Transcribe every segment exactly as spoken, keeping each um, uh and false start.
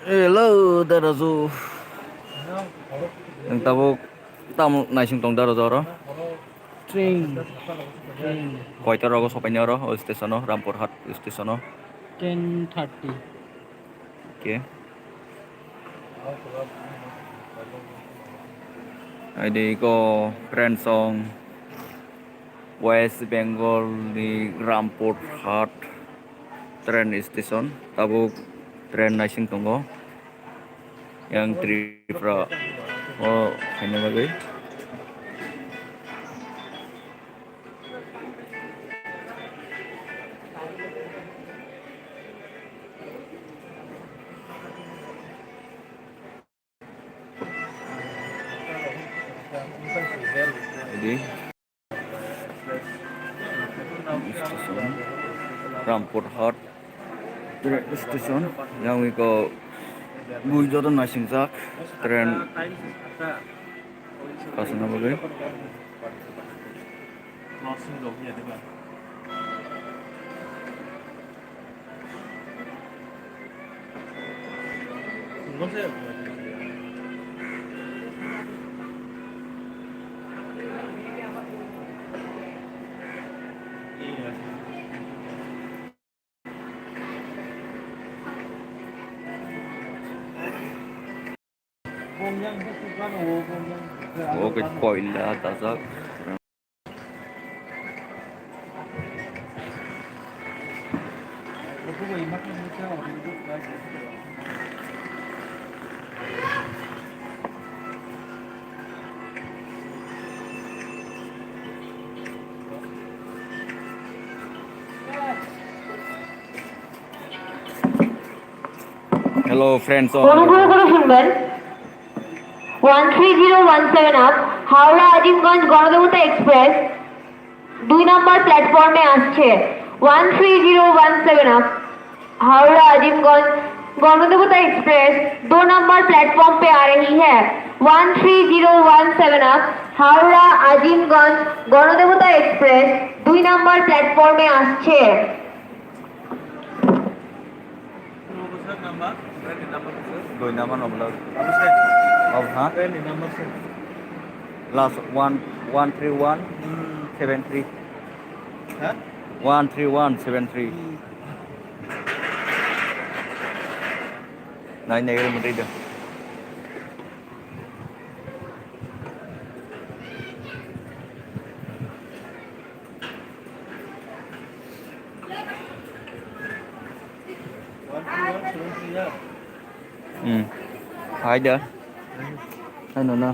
Hello, Daraju. Nwng tabuk tamo naising tong Daraju oro? Train. Train. Koita rogo sopaini oro, o station o, Rampurhat station o? Ten thirty. Okay. Aidi ko train song. West Bengal ni Rampurhat train station, tabuk train naising tongo yang Tripura o khaina bagwi. Ready? Station, Rampurhat train station, yang iko bui joto naising jak train kasana bagwi. Oke, koila dajak. Hello friends, অনুগ্রহ করে শুনবেন, one three zero one seven up, Howrah Azimganj Ganadevata express দুই number প্ল্যাটফর্মে আসছে। One three zero one seven up, Howrah Azimganj Ganadevata express दो number platform पे आ रही है। One three zero one seven up, Howrah Azimganj Ganadevata express दुई नंबर प्लेटफॉर्मे আসছে। Doi number no bwlwk. Oh, ha? Last one, one three one seven three. Ha? One three one seven three. Nai nai gari mati dah. Hmm. Hai dah. Hai nona.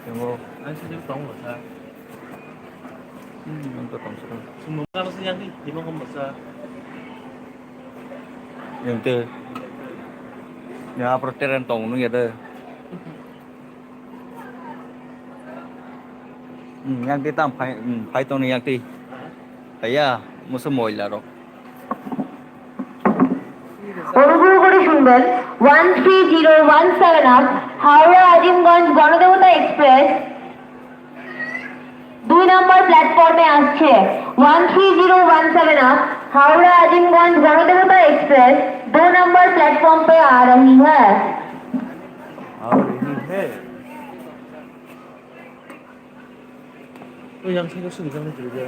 Temo. Ang sa tong sa. Hmm, ang to tong sa. Sumong ka sa yang di, di mo ko sa. Yang te. Ya, pero teren tong nung ya de. Hmm, yang te tam phai, hmm, phai tong yang te. Kaya, musa moila rok. অনুগ্রহ করে শুনবেন, one three zero one seven up, Howrah Azimganj Ganadevata express দুই number প্ল্যাটফর্মে আসছে। One three zero one seven up, Howrah Azimganj Ganadevata express दो number platform पे आ रही है। आ रही है। Yang sini sini kan juga.